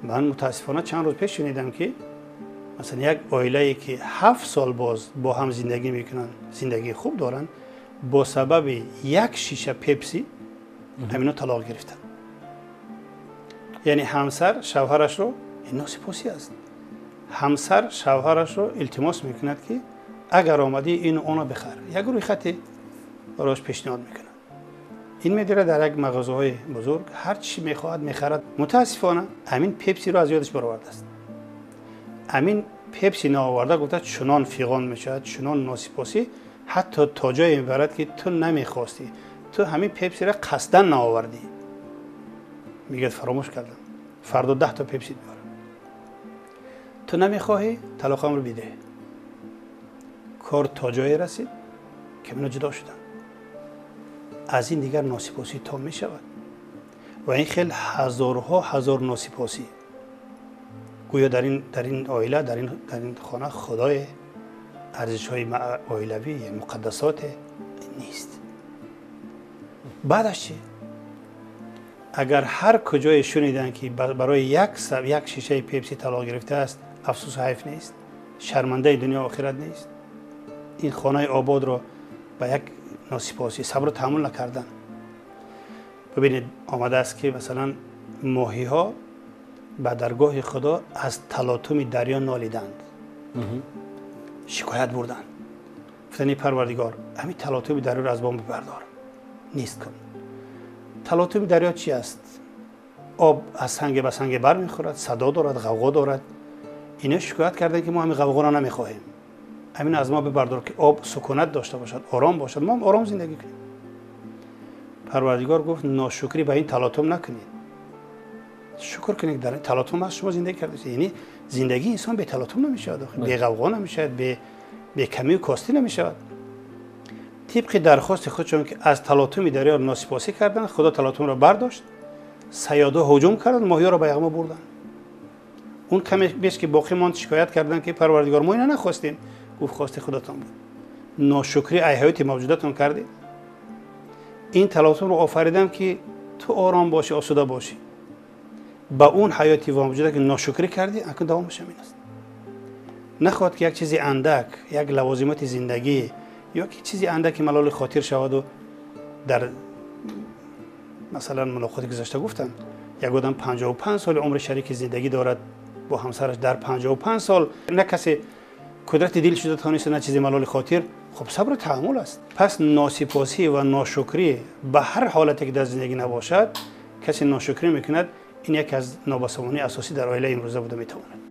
Ман мутаассифона чанд рӯз пеш шунидам, ки масалан як оилае, ки 7 сол боз бо ҳам зиндагӣ мекунанд, зиндагии хуб доранд, бо сабаби як шиша пепси ҳамино талоқ гирифтанд. Яъне ҳамсар шавҳарашро, ин носипосӣ аст, ҳамсар шавҳарашро илтимос мекунад, ки агар омадӣ, ину оно бихар. Як рӯйхате барояш пешниҳод мекунад. Ин медирад дар як мағозаҳои бузург, ҳар чӣ мехоҳад, мехарад. Мутаассифона, ҳамин пепсиро аз ёдаш баровардааст. Ҳамин пепси наоварда гуфта, чунон фиғон мешавад, чунон носипосӣ, ҳатто то ҷое мебарад, ки ту намехостӣ, ту ҳамин пепсиро қасдан наовардӣ. Мегӯяд: «Фаромӯш кардам, фардо 10 та пепси биёрам. Ту намехоҳӣ, талоқамро бидеҳ». Кор то ҷое расид, ки мино ҷудо шуданд. Аз ин дигар носипосӣ то мешавад? Ва ин хел ҳазорҳо ҳазор носипосӣ. Гӯё дар ин оила, дар ин хона худое, арзишҳои оилавӣ, муқаддасоте нест. Баъдаш чӣ? Агар ҳар куҷое шуниданд, ки барои як шишаи пепси талоқ гирифтааст, афсӯсу ҳайф нест? Шармандаи дунё охират нест? Ин хонаи ободро ба як носипосӣ, сабру таҳаммул накардан. Бибинед, омадааст, ки масалан моҳиҳо ба даргоҳи Худо аз талотуми дарё нолиданд, шикоят бурданд, гуфтанд: «Парвардигор, ҳамин талотуми дарёро аз бом бибардор, нест кун». Талотуми дарё чи аст? Об аз санге ба санге бармехӯрад, садо дорад, ғавғо дорад. Ино шикоят карданд, ки мо ҳамин ғавғоро намехоҳем, ҳамин аз мо бибардор, ки об сукунат дошта бошад, ором бошад, мо ором зиндагӣ кунем. Парвардигор гуфт: «Ношукрӣ ба ин талотум накунед, шукр кунед, дар талотум аст, шумо зиндагӣ кардед». Яъне зиндагии инсон бе талотум намешавад, беғавғо намешавад, бекамию костӣ намешавад. Тибқи дархости худшон, ки аз талотуми дарё носипосӣ карданд, Худо талотумро бардошт. Саёдо ҳуҷум карданд, моҳиёро ба яғмо бурданд. Он каме беш ки боқӣ монд, шикоят карданд, ки «Парвардигор, мо ина нахостем». Гуфт: «Хости худатон буд, ношукрӣ ай ҳаёти мавҷудатон кардед. Ин талотумро офаридам, ки ту ором бошӣ, осуда бошӣ. Ба он ҳаёти мавҷуда ки ношукрӣ кардӣ, акун давомаш ҳамин аст». Нахоҳад, ки як чизи андак, як лавозимоти зиндагӣ ё ки чизи андаки малоли хотир шаваду. Дар масалан мулоқоти гузашта гуфтам, як одам 55 соли умри шарики зиндагӣ дорад бо ҳамсараш. Дар 55 сол на касе кудрати дил шуда тавониста, на чизи малоли хотир. Хуб, сабру таҳаммул аст. Пас носипосӣ ва ношукрӣ ба ҳар ҳолате ки дар зиндагӣ набошад, касе ношукрӣ мекунад, ин яке аз нобасомонии асосӣ дар оилаи имрӯза буда метавонад.